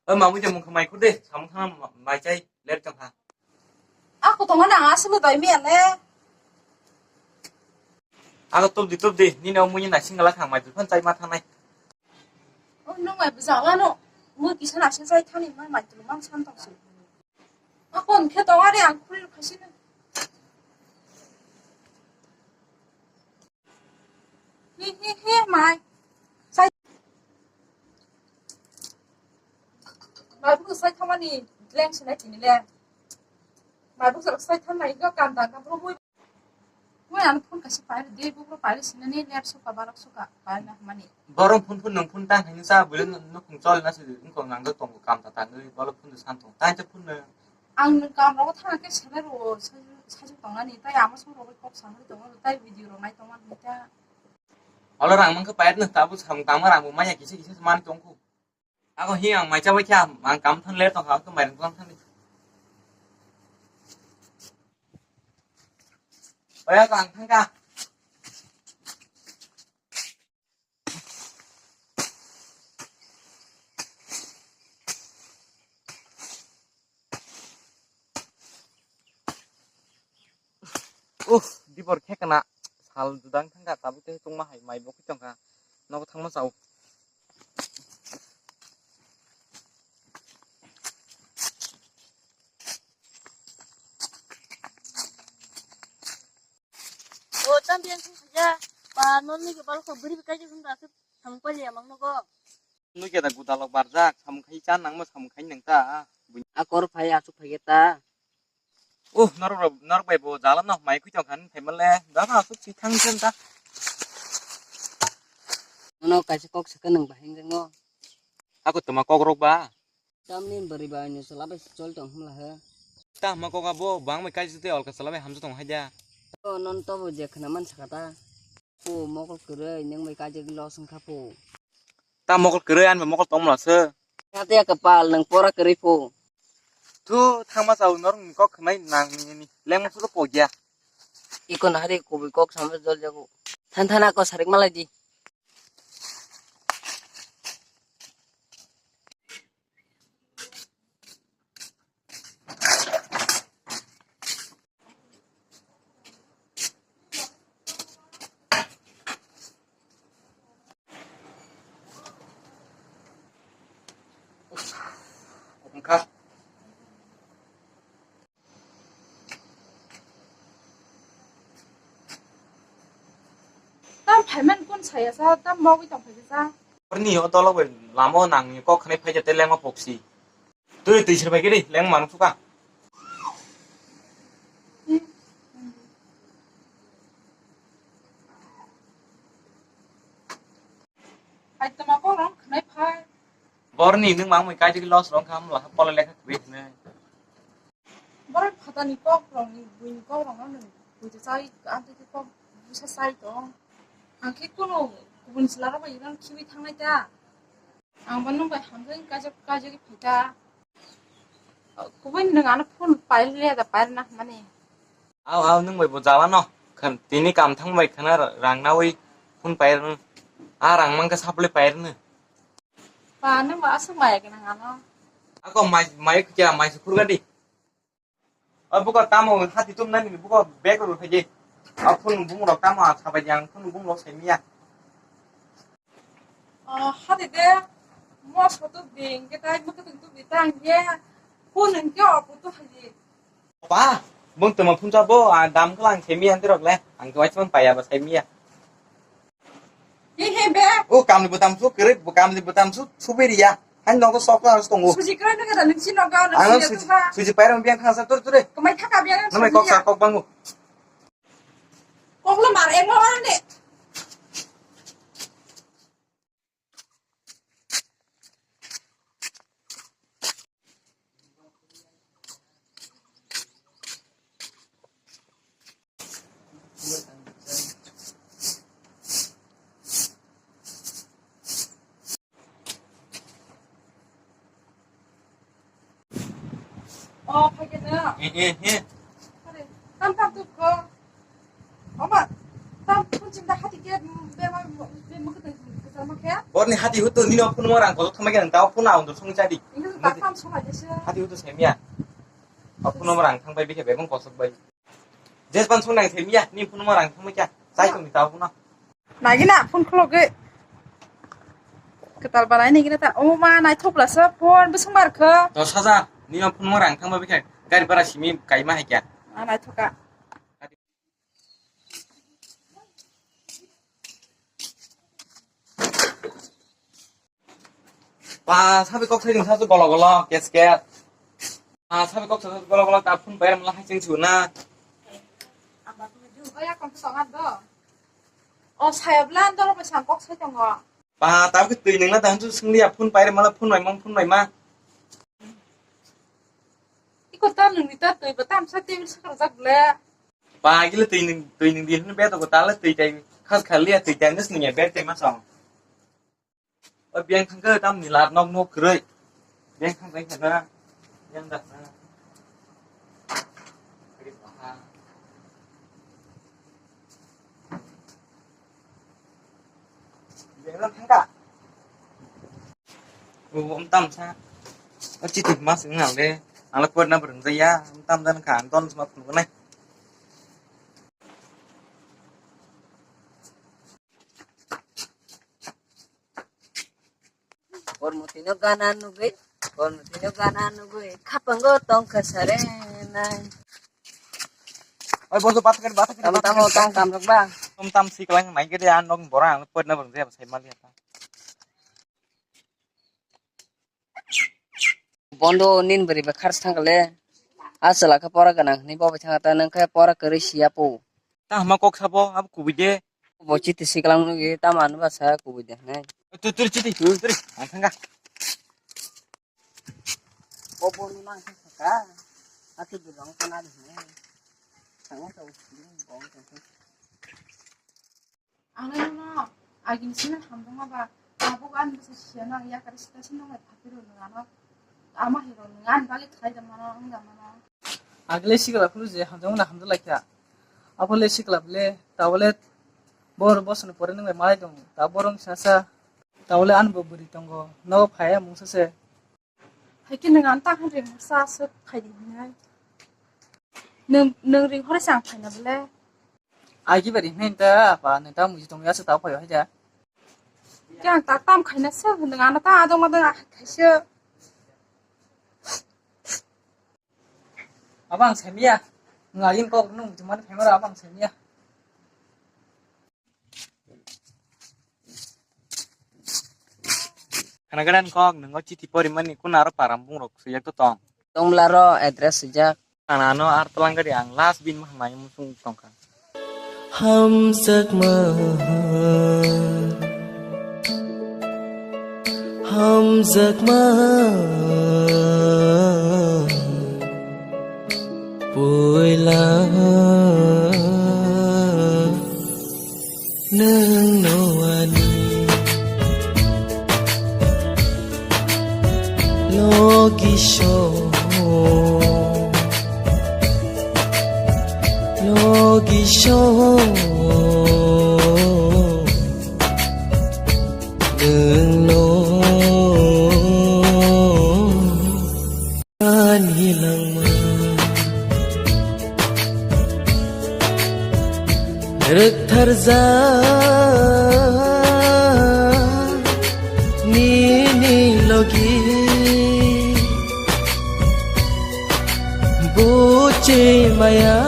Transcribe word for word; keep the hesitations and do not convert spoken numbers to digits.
O mamui je mungkha mai khur de, samung thana ma-, mai chai ler tong kha. Ako tongo na aswk dai mi ale. Ako tubdi tubdi, nini o mui na singla khang mai phun chai ma thanai. O nung mai bujala no, mui kisa na sing chai thani mai mai tu mang san tong su. Ako hwnkhe tongo re ang khuri khaisino. Hi, hi, hi, mai. Sai. Mai buku sai thamani leng sinai tini le. Mai buku sai thamani go kam dang kam pro mui. Mui ano phone kaisa paire de buku paire sinani lep suka barok suka paire na mani. Borok phone phone nang phone tang haino sa bule nukung chol na se nukung nang do tongo kam ta tang bolo phone san tong. Tai te phone. Ang nwng kamrogo thangkhe sere rwo sajwk tongnani, tai ama song rogwi kok samani tongo, tai video rok nai tongmani ta. Olo rang mankhe pair no tabuk samung tangma rang bo manya kisa kisa man tongkhu. Ako hi ang mai chabai kha, ang kam thang ler tongkha, ang mairang tong thangni. Oya ko ang thangkha. Uh, dibor khe kana sal judang thangkha, tabuk tei tongma hai mai bo khe tongkha, nogo thangma chao. O, tam biang thung khaja. Ba, non ni ke bal ko beri bikai je hunda se samung pali amang nogo. Nui ke da gudalok barjak, samung khai cha nangma samung khai nang ta. Akor phai asuk phai ta. Uh, norok, norok bai bo jala no mai khui tong khan phai male. Da na asuk si thang jen ta. Nono kaisa kok sakha nang bahing jang no. Ako toma kok rok ba. Tamni bwrwi bai ni chwla bai chol tong hwnla he. Ta hwnma kok abo bang bai kaisa tei alka chwla bai hamjak tong hai da. O non to bo je khna man sakha ta. Phu mokol kwrwi nwng bai kaisa loss wngkha phu. Ta mokol kwrwi ani bai mokol tong mla se. Kha te kapal nwng pora kwrwi phu. Thu thangma chao norok ni kok khwnai nang ni lengma phuru pogya. Iko nahari kubui kok samjak jol jago. Than thana ko sarik malai di. Wngkha. Tam phaimani kun saya sa, tam mogwi tong phaikha sa. Orni o dolo bai lama o nangni kok khnai phaikha tei lengma poksi. Twi twi sir phaikha di, lengma nuksuka. Hai tama kok rong khnai phai. Borni nwng mang mui kaijak loss rong kham la pole lekha kwi hwnwi. Borok phatani kok rokni buini kok rokno nwng buitu chai amtwi khe kok busa chai tong. Ang khe kunu kubun chwla rok bai iran khibi thangnai ta. Ang bo nwng bai hamjai kajak kajak phai ta. Kubun nwng ano phone pail le da pail na mani. Aw aw nwng bai bo jala no. Khan tini kam thang bai khana rang nawi phone pail. A rang mang khe saple pail. Ba nwng ba aswk maya gwnang ano. Ako mai mai kya mai sukur gadi. Oi buka tamo hati tum nani buka bag ro phaji. A phone bung rok tamo a sabai jang phone bung rok sai miya. O hati de mo soto ding ke tai mo ketung tu bitang ye. Phone ke o putu phaji. Ba bung tuma phone cha bo a dam kala ang sai miya antirok le ang ke wachman paya ba sai miya. He he be. O kamni butam su kiri, bu kamni butam su subiri ya. Hani nong to sok lang tongo. Suji kira nang ada nang sino kau nang. Ano suji suji pairang biang khasa tur tur. Kemai thaka biang. Namai kok sa kok bangu. Kok lo mar emo ane. O, phaikhe na. Eh, eh, eh. Are, tam tam tu ko. Oma, tam phun chim da hati ke, be ma, be ma kete, kete ma ke. Borni hati hutu nino phun mo rang ko thama ke nang tao phun aung do song chadi. Ini Tam sung bai se. Hati utu semia. Aku nomor ang thang bai bikhe bebong kosok bai. Jes ban sung nang semia, ni phone nomor ang thang bai kya. Sai tong ni tao phone. Nagi na phone khulok ge. Ketal balai nagi na ta. O ma nai thok la sa phone bwswng bar kha. Dos hajar, ni phone nomor ang thang bai bikhe. Gari bara simi kai ma hai kya. A nai thoka. Ba, sabi kok sai sa golo golo, kes kes. Ba, sabi kok sai sa golo golo, ta phone bayar mala hai cheng su na. Oya kong sa ngat do. O saya blan dolo bai sang kok sai tongo. Ba, ta ke twi nang na ta hansu sing liya phone bayar mala phone bai mang phone bai ma. Iko ta nung ni ta twi ba tam sa table sa kar jak le. Ba, gile twi ning, twi ning din be to ko tala twi tai khas khali ya twi tai nes ning ya be tai ma song. O biang thang ka tam ni lat nok nok kroi. Biang thang kai khana. Yang dak na. Biang thang ka. O, um tam sa. O chiti mas ngal de. Ala kuat na bereng ya. Um tam dan ka anton sma pun nai. Kormotino gana nugwi, kormotino gana nugwi, khapango tongkha sare nai. Oi, bondo, bata kari, bata kari, tamo, bata tamo, kari. Tong kam rok ba? Tom tam siklang nai kiri an dong bora ang pet na bang jaya sai mali apa. Bondo nin beri ba khars thang le. Asala kha pora ganang ni bo bai thang ta nang kha pora kari siya po. Ta hama kok sabo, abo kubui de. Bo chiti siklang nugwi, tamo ano basa kubui de, nai. Tu, tu, chiti, tu, tu, ang thangka. Bo, bo, no, nang thangka. Atu dulong kana de, nai. Thangka, thangka, bong, thangka. Ang nai no, agini sini hamdong aba, abo ani basa siya nang, ya kari sita sini nang, tapi ro nang ano, ama hero nang, ani bagi khai da mano, ang da mano. Agile sikla phuru je hamjakmani hamjak laikha. Aphole sikla bole, tabole bor bosoni pore nwng bai malai tongo. Ta borong sasa, tabole ani bo bwrwi tongo. Nogo phaiya mungsa se. Haikhe nwng ano ta khan ring mungsa aswk phaidi hinai. Nwng, nwng ring hore se ang phaina bole. Agi bari hinai ta apa, nwng ta muji tongo aswk ta phaiyo haida. Khe ang ta tam khaina se nwng ano ta adong adong khaisa. Abang semia. Nga yin kok nung jumani phaimara abang semia. Khana gadan kok nungo chiti pori mani kuna aro param bungrok sujak to tong. Tongmla ro address sujak. Khana no ar talang gari ang last bin ma hamai musung tongkha. Hamjakma, hamjakma, puila nwng no ani logi so. Logi song nwng no ani langma rwktharjak nini logi buchi maya.